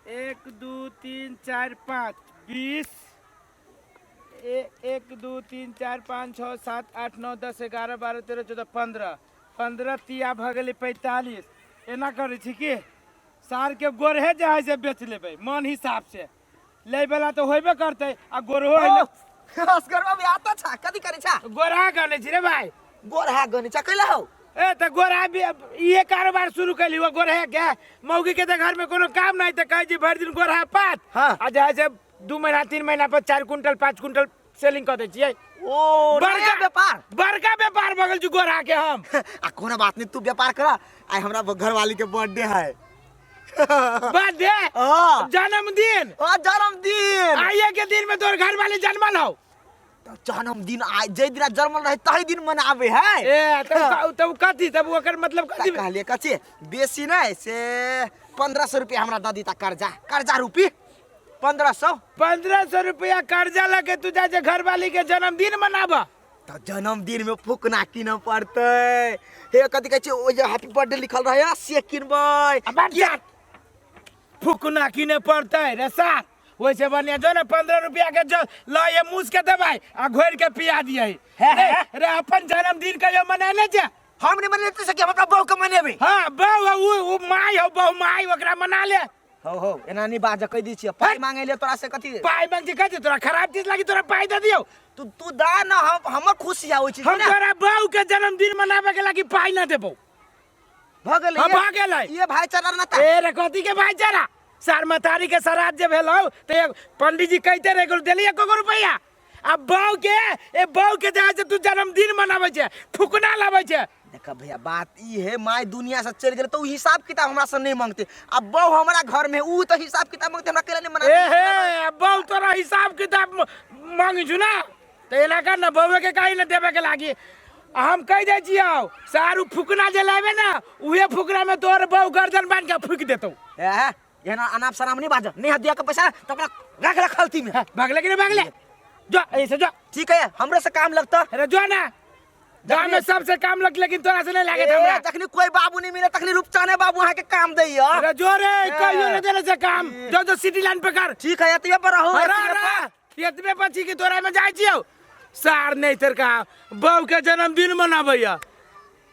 एक दू तीन चारि पाँच 20 एक दू तीन चारि पाँच छओ सात आठ नओ 10 11 12 13 14 15 15 तिया भऽ गेलै 45। एना करै छी कि सारके गोरहे जे है से बेच लेबै मन हिसाब से लैवला तऽ होबे करतै आ गोरहो है ने। असगरवा भी आता छा कथी करे छा? गोरहा गनै छी रे भाई। गोरहा गने छा कैला हो? ए तऽ गोरहा भी इहे कारोबार शुरू कैली वो गोरहे के। मौगी के तऽ घर में कोनो काम नहीं तऽ कहै छी भरि दिन गोरहा पात। हाँ। आ जे है से 2 महीना 3 महीना पर 4 क्विंटल 5 क्विंटल सेलिंग कऽ दै छियै। ओ बड़का नया व्यापार। बड़का व्यापार भऽ गेल छै गोरहा के हम। आ कोनो बात नहीं, तू व्यापार कर, आइ हमरा घरवाली के बर्थडे है। बर्थडे? हाँ। जन्मदिन? हाँ, जन्मदिन। आइए के दिन में तोर घरवाली जन्मल हौ। तो जन्मदिन आइ जे दिन जन्मल रहे तही दिन मनाबे है। ए तब तब कथी तब ओकर मतलब कथी? कहलिए कथी बेसी नहीं से 1500 रुपया हमरा दऽ दीता कर्जा, कर्जा रूपी 1500। 1500 रुपया कर्जा लके तू जा जे घरवाली के जन्मदिन मनाबा। तो जन्मदिन में फूकना किन पड़तै। हे कथी कहै छै ओ जे हैप्पी बर्थडे लिखल रहे से किनबै। अब जा फूकना किने पड़तै रे सार। वैसे बढ़िया जो ना 15 रुपया के जो ल ये मूस के दवाई आ घोर के पिया दिए। रे, रे अपन जन्मदिन कहियो मनेले जे? हम नहीं मनेते सके, हम अपना बहू के मनेबै। हाँ बहू उ माई हो, बहू माई ओकरा मना ले। हो हो एना नहीं बाज कह दी छियै। पाई मांगे ले तोरा से कथी? पाई मांग छी कथी? तोरा खराब चीज लागी तोरा पाई दे दियौ। तू दा ना, हमर खुशी आबै छी हम ना। तोरा बहू के जन्मदिन मनाबे के लागी पाई ना देबौ। भ गेलै, हाँ, भ गेलै। ये भाईचारा ना ता। ए रे कथी के भाईचारा? सार मतारी के श्राद्ध जे भेलौ त एक पंडित जी कहते रहे गेल देली एको गो रुपैया। आ बहू के, ए बहू के जे है से तू जन्मदिन मनाबै छै, फुकना लाबै छै। देखा भैया बात ई है, my दुनिया से चल गेल तो उ हिसाब किताब हमरा से नहीं मांगते। अब बहू हमरा घर में उ तो हिसाब किताब मांगते, हमरा केला नहीं मना। ए हे, अब बहू तोरा हिसाब किताब मांगे छु ना त एना कर ना बहू के काहे ना देबे के लागी। आ हम कह दै छियौ सारू फुकना जे लाबे ना उहे फुकना में तोर बहू गर्दन बांध के फुक देतौ। ए एना अनाप शनाप नहीं बाज, नहीं दिया के पैसा तो अपना रख रख खलती में। हाँ, भागले कि नहीं भागले? जो ऐसे जो। ठीक है हमरे से काम लगता। अरे जो ना गांव में सबसे काम लग लेकिन तोरा से नहीं लागे हमरा। तखनी कोई बाबू नहीं मिले तखनी रूपचाने बाबू वहां के काम दैया। अरे जो रे, ए। कहियो नहीं देने से काम। जो जो सिटी लाइन पे कर। ठीक है एतबे पर रहो, अरे, एतबे पर। अरे, एतबे पर छी कि तोरा में जाय छियौ। सार नहीं तर कहा बहू के जन्मदिन मनाबैया।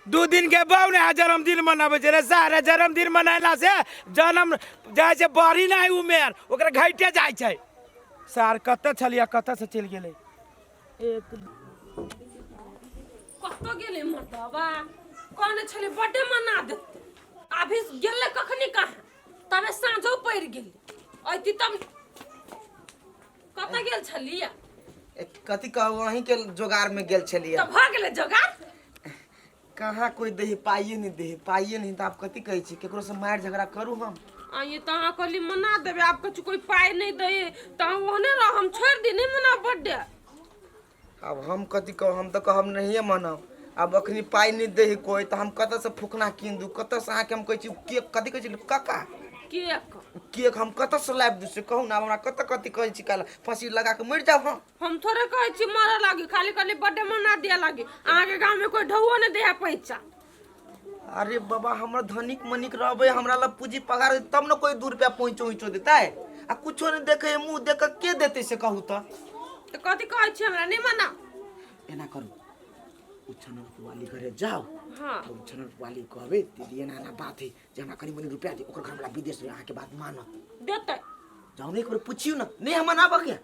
2 दिन के बहू ने जन्मदिन मनाबै छै रे सार। जन्मदिन मनायला से जन्म जाइ छै बढ़ी नहीं उमेर ओकरा घटे जाइ छै। सार कतऽ छलियै कतऽ से चलि गेलै। एक कतऽ गेलै मर्दबा? कहने छलै बर्थडे मना देतै, अभी गेलै कखनी कहाँ, तबे साँझो पड़ि गेलै। अयती तब कतऽ गेल छलियै? कथी कहू अहीं के जोगार में गेल छलियै। तऽ भऽ गेलै जोगार? कहाँ कोई देही पाइए नहीं, देही पाइए नहीं। तऽ आब कथी कहै छी, केकरो से मारि झगड़ा करू हम? आ ये तऽ अहाँ कहली मना देबै, आब कछु कोई पाइ नहीं दै तऽ अहाँ ओहने रह, हम छोड़ि दी नहीं मना बर्थडे। अब हम कथी कहू, हम तऽ कहब नहिए मनाउ। आब अखनी पाइ नहीं देही कोई तऽ हम कतऽ से फुकना कीन दू, कतऽ से अहाँके हम कहै छी केक कथी कहै छी काका? केक। केक हम कतऽ से लाबि दू से कहू ना। आब हमरा कतऽ कथी कहै छी, काल्हि फांसी लगा के मरि जाउ हम। हम थोड़े कहै छी मरऽ लागी, खाली कहली बर्थडे मना दिया लागी। अहाँके गाँव में कोई ढौओ नहीं दे है पैसा। अरे बाबा हमर धनिक मनिक रहबै, हमरा लग पूंजी पगार होतै तब ने कोई 2 रुपया पहुँचो उचो देतै। आ कुछो नहीं देखे मुँह देख के देतै से कहू तऽ। तऽ कथी कहै छी हमरा नहीं मना? एना करू उछनर वाली घरे जाओ। हाँ। तऽ उछनर वाली कहबै दीदी एना एना बात है जे हमरा कनी मनी रुपया दे, ओकर घर वाला विदेश रहे अहाँके बात मानत। देतै। जाओ ने एक बेर पुछियौ ना, नहीं हम मनाबऽ के है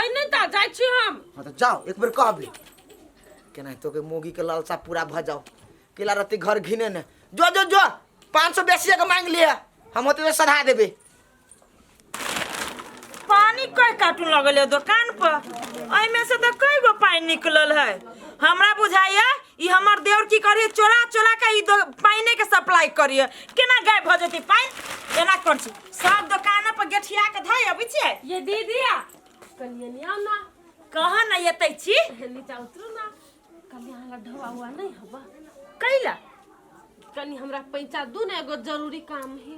नहीं तऽ जाइ छी हम। हाँ तऽ जाओ एक बेर कहबै केनाहितो के मोगी के लालसा पूरा भऽ जाओ। केला रहते घर घिने ने जो जो जो 500 बेसिए के मांग लिया, हम होते तो सधा देबे। पानी कई कार्टून लगल है दुकान पर, एहिमे से तो कई गो पानी निकलल है। हमरा बुझाइया ई हमर देवर की करिए, चोरा चोरा के ई पानिए के सप्लाई करिए। केना गायब भऽ जेतै पानि? एना कर छी सब दुकान पर गेठिया के धइ अबै छियै। ये दीदी आ कनिया नहीं आओ ना। कहाँ ना एतै छी? नीचा उतरू ना, कनि अहाँ लग ढौआ उआ नहीं हबा? कैला? कनि हमरा पैसा दू ने, एगो जरूरी काम है।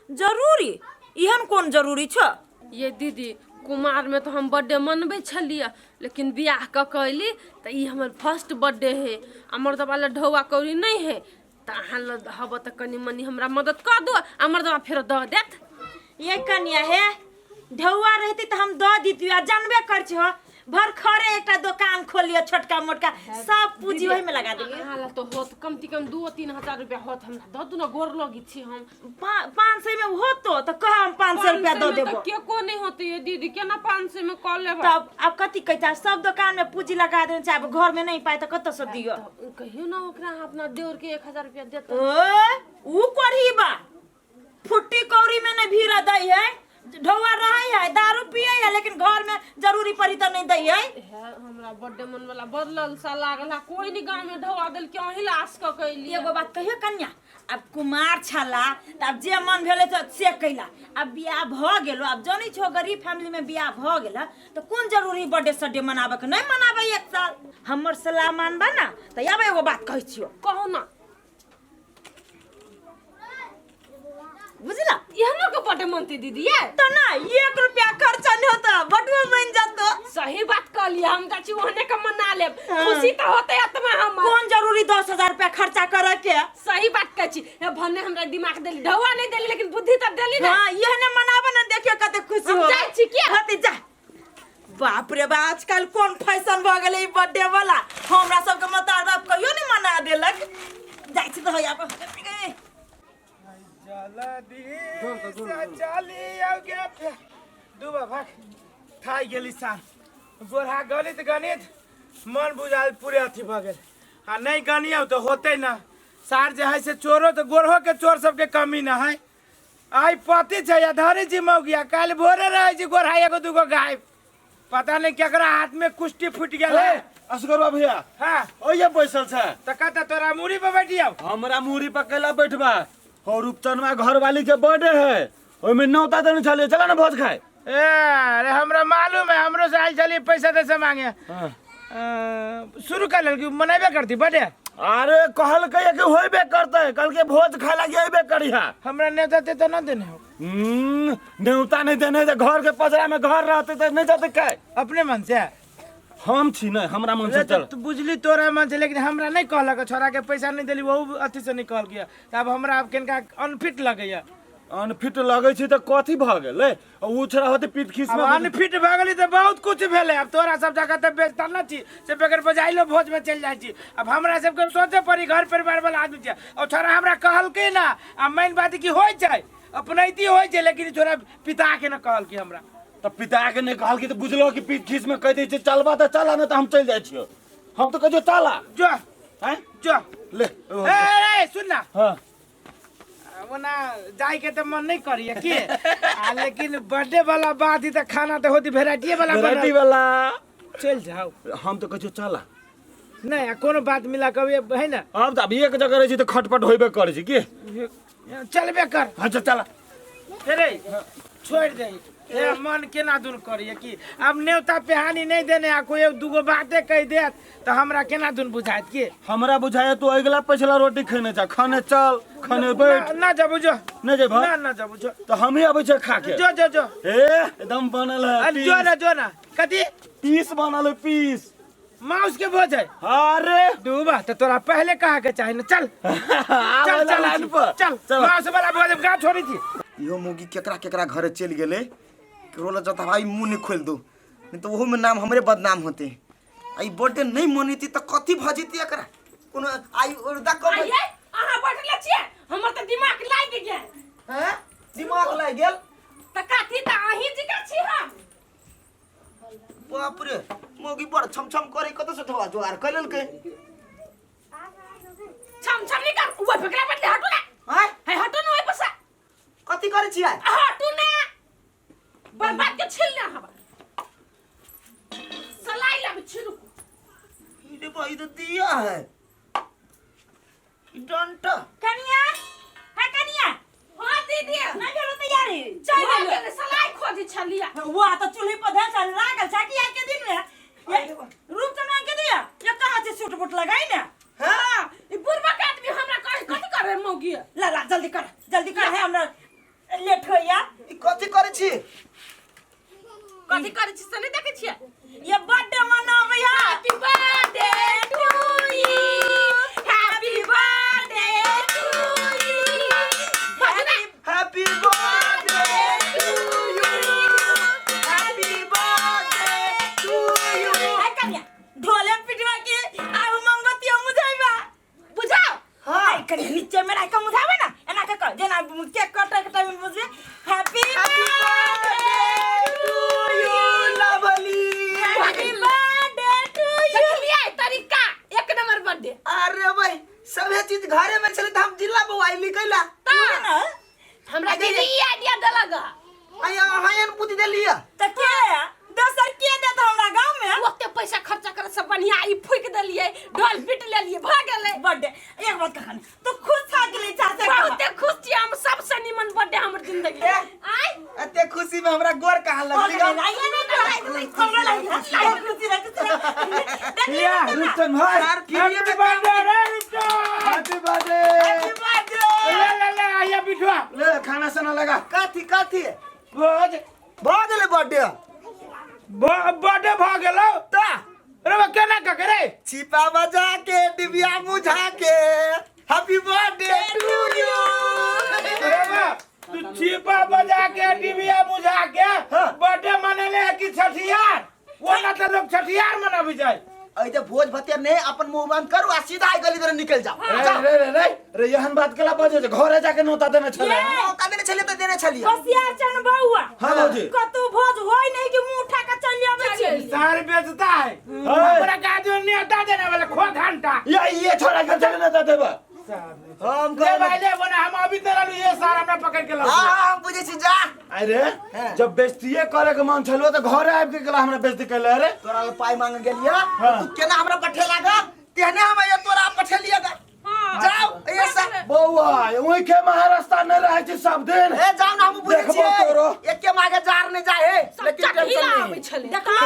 जरूरी? एहन कोन जरूरी छ? ये दीदी कुमार में तो हम बर्थडे मनबै छलियै, लेकिन बियाह कऽ के अयली तऽ ई हमर फर्स्ट बर्थडे है। हमर दबा लग ढौआ कौड़ी नहीं है, तऽ अहाँ लग हब तऽ कनि मनि हमरा मदद कऽ दू, हमर दबा फेर दऽ देत। ये कनिया हे ढौआ रहती तऽ हम दऽ दितियो आ जानबे कर छी हो भर खरे एकटा दोकान खोलियो छोटका मोटका सब पूंजी ओही में लगा देलियै। अहाँ ला तो होत कम से कम 2-3 हजार रुपया होत, हमरा दऽ दू ना, गोर लगी छी हम। 500 में होतो तऽ कह, हम 500 रुपया दऽ 500 में देबो। तऽ केको नहीं होते ये दीदी, केना 500 में कऽ लेबै? तब आब कथी कहै, सब दोकान में पूंजी लगा देने छै, आब घर में नहीं पाइ तऽ कतऽ से दियो? तऽ कहियो ना ओकरा अहाँ अपना देवर के 1000 रुपया देते। ओ ऊ करही बा फुट्टी कौड़ी में नहीं भीड़ दै है, ढौआ रहै है, दारू पिए है, लेकिन घर में जरूरी पड़ी तऽ नहीं दै है। हे हमरा बर्थडे मन वाला बदलल सा लागल है, कोई नहीं गाँव में ढौआ देल के अहीं लाश कऽ कैली। एगो बात कहियो कन्या, आब कुमार छला तऽ आब जे मन भेलै तऽ से कैला, आब बियाह भऽ गेलो, आब जनै छो गरीब फैमिली में बियाह भऽ गेल तऽ कोन जरूरी बर्थडे सड्डे मनाबे के? नहीं मनाबे एक साल, हमर सलाह मानबा ना तऽ आब एगो बात कहै छियो। कहू ना। बुझला? एहनो के बर्थडे मनते दीदी ये? तऽ ना 1 रुपया खर्चा नहीं होता, बटुआ बन जातो। सही बात कहलिए, हम चाची ओहने के मना लेब, खुशी तऽ होते आत्मा हमर। कोन जरूरी 10,000 रुपया खर्चा करे के? सही बात कहै छी, हे भन्ने हमरा दिमाग देली, ढौआ नहीं देली लेकिन बुद्धि तऽ देली ना। हाँ, यह ने मनाबे ना, देखियो कते खुशी हम हो। जाइ छी किया? हती जा। बाप रे बा, आजकल कोन फैशन भऽ गेलै ई बर्थडे वाला, हमरा सबके मतार बाप कहियो नहीं मना देलक। जाइ छी तऽ होइया। जल्दी से चली आओगे डूबा भाग थाइ गेली सार गोरहा। गणित गणित मन बुझायल पूरे अथी भऽ गेल आ नहीं गनियौ तऽ होतै ना सार। जे है से चोरो तऽ गोरहो के चोर सबके कमी ना है। आइ पति छै या धरी छी मौगिया, काल्हि भोरे रहै छी गोरहा एगो दूगो गायब, पता नहीं केकरा हाथ में कुश्ती फूटि गेल है। असगरवा भैया। हाँ। ओइये बैसल छै। तऽ कतऽ तोरा मूड़ी पर बैठियौ? हमरा मूड़ी पर कैला बैठबा और रूपचनवा घरवाली के बर्थडे है, ओहिमे नौता देने छलियै, चला ना भोज खाए। ए अरे, हमरा मालूम है, हमरो से आयल छलियै पैसा तैसा मांगे। हाँ। शुरू कर लेल कि मनेबे करती बर्थडे? अरे कहलकै कि होइबे करतै, कहलकै भोज खाए लागी अइबे करिहा। हमरा नेता ते तऽ न देने हो। न्योता नहीं देने जे घर के पजरा में घर रहते तऽ नहीं जते खाए। अपने मन से? हम छी नहीं, हमरा मन से चल। तू बुझली तोरा मन से, लेकिन हमरा नहीं कहलक, छोरा के पैसा नहीं देली वहू अथी से नहीं कहल गया, तब हमरा अब केनका अनफिट लगैया। अनफिट लगै छै तऽ कथी भऽ गेलै? उ छोरा होते पीठ खीस अब में। अनफिट भऽ गेली तऽ बहुत कुछ भेलै। अब तोरा सब जगह तऽ बेचता न छी से बगैर बजाइलो भोज में चलि जाइ छी। अब हमरा सबके सोचे पड़ी, घर परिवार वाला आदमी छै और छोरा हमरा कहलकै ना। आ मेन बात की होइ छै, अपनैती होइ छै, लेकिन छोरा पिता के न कहलकै हमरा। तऽ पिता के नहि कहलकै तऽ बुझलो कि पीठ खीस में कहि दै छै चलबा तऽ चला, नहि तऽ हम चलि जाइ छियौ। हम तऽ कहै छियौ चला। जो। आँय? जो। ले। ए, ए, सुन ना। हाँ। ओना जाय के तऽ मन नहीं करिए की आ, लेकिन बर्थडे वाला बात ही तऽ खाना तऽ होती भेराइटी वाला बनल। वेराइटी वाला। चलि जाओ। हम तऽ कहै छियौ चला। नहीं, आ कोनो बात मिला कभी है ना। अब तऽ अभी एक जगह रहै छी तऽ खटपट होइबे करै छै की। चलबे कर। अच्छा चला। रे छोड़ दे, ए मन केना दूर करिए कि अब न्योता पेहानी नहीं देने आ कोई दूगो बाते कह देत तऽ हमरा केना दून बुझायत की। हमरा बुझाया तू अगिला पछिला रोटी खेने जा, खाने चल, खाने बैठ। ना, ना जबू जो। नहीं जेबह? ना ना जबू जो। तऽ हमही अबै छियै खा के। जो जो जो। ए एकदम बनल है। अरे जो ना, जो ना, कथी? पीस बनल है, पीस। माउस के भोज है? अरे। डूबा तो तोरा पहले कहा के चाही ना। चल चल चल लाइन पर। चल। चल। माउस वाला भोज हम कहाँ छोड़ी थी? इहो मुगी केकरा केकरा घरे चलि गेलै, केकरो लग जता भाई मुँह नहीं खोलि दू, नहीं तऽ ओहोमे नाम हमरे बदनाम होते। आ ई बर्थडे नहीं मनैती तऽ कथी भऽ जेती एकरा? कोनो आइ उर्दा कब। आइये अहाँ बैठले छियै, हमर तऽ दिमाग लागि गेल। हैं, दिमाग लागि गेल? तऽ कथी तऽ अहीं जिका छी हम। बाप रे, मौगी बड़ छम छम करे, कतऽ से ठोआ जोगाड़ कऽ लेलकै? छम छम नहीं कर, ओइ फेकला बदले हटू ना। आँय? हे हटू ना ओइ पर से। कथी करै छियै? हटू ना, बर्बाद के छिल ना हवा सलाई लग छिलू। ई रे भाई, तऽ दिया है ई डंटा। कनिया, है कनिया। हाँ दीदी। नहीं भेलो तैयारी? चल गेलै, सलाई खोजी छलियै। वाह, तऽ चूल्ही पर धैल छल लागल छै कि आइ के दिन में ये रूप चना के दिया, ये कहाँ से सूट बूट लगाई ना? हाँ, ई बुढ़बा के आदमी हमरा कहे कथी करे मौगी। ला ला, जल्दी कर, जल्दी कर, है हमरा लेट होइया। ई कथी करै छी? कथी करै छी से नहि देखै छियै? ये बर्थडे मनाबै है। Happy birthday to you, happy birthday to you. Happy birthday. देलिया। त के दोसर के देत हमरा गांव में? ओते पैसा खर्चा करे से बढ़िया ई फूक देलिए, ढोल पीट लेलिए, भ गेलै। बर्थडे एक बात कखन तू खुश था गेली चाचा? बहुते खुश छी हम, सबसे निमन बर्थडे हमर जिंदगी। ए? आय एते खुशी में हमरा गोर कहाँ लगली? या रुपचन भाई, यार हैप्पी बर्थडे रे रुपचन। Happy birthday. ले ले ले आइया बिठुआ। ले खाना साना लगा। कथी कथी? भोज। भऽ गेलै बर्थडे। बर्थडे भ गेलौ। त रे बा केना कके रे? छिपा बजा के डिबिया बुझा के हैप्पी बर्थडे टू you. रे बा तू छिपा बजा के डिबिया बुझा के बर्थडे मनेले है कि छठियार? वो ना तो लोग छठियार मनाबी जाए। ऐ जे भोज भतिया नहीं, अपन मुंह बंद करू आ सीधा आई गली तरह निकल जाओ। रे रे रे रे रे, एहन बात केला बजे छै? घरे जाके नोता देने छले। मौका देने छलियै तऽ देने छलियै। होशियार चन बउआ। हाँ भौजी। कतौ भोज होय नहीं कि मुंह उठा के चल आबै छी। सार बेचता है हमरा गाजो नेता देने वाला खो घंटा। या ये छोरा घर चले नोता देबा। हम ले भाई ले बोला हम अभी तेरा ये सार हमरा पकड़ के लाओ। हाँ हाँ हम बुझै छी जा। अरे जब बेइज्जतीये करे के मन छलो तऽ घरे आबि के गेला हमरा बेइज्जती कैले। अरे तोरा लग पाई मांगे गेलिया हाँ। तू केना हमरा पठेला गा, तेहने हम ये तोरा पठेलिया गा। जाओ ऐसा बौआ ओहि के महारास्ता नहि रहै छै सब दिन। ए जाओ ना, हम बुझै देखबो छियै। तोरो। एके मागे जार नहीं जाए हे, लेकिन चटहिला टेंशन आबै नहीं। छलै। देखला,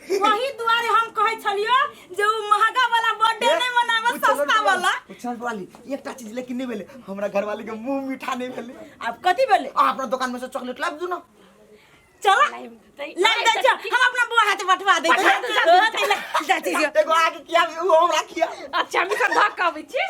वही दुआरे हम कहै छलियो जे उ महंगा वाला बर्थडे नहीं मनावे, सस्ता वाला। उछल वाली एकटा चीज लेकिन नहीं भेलै, हमरा घरवाली के मुंह मीठा नहीं भेलै। आब कथी भेलै? आ अपना दुकान में से चॉकलेट लाब दू ना। चल लाग दै छ, हम अपना बुआ हाथे पठवा दै छी। पठा दे, जा छी। एगो आके किया उ हमरा किया। अच्छा, हम सब धक्का आबै छी।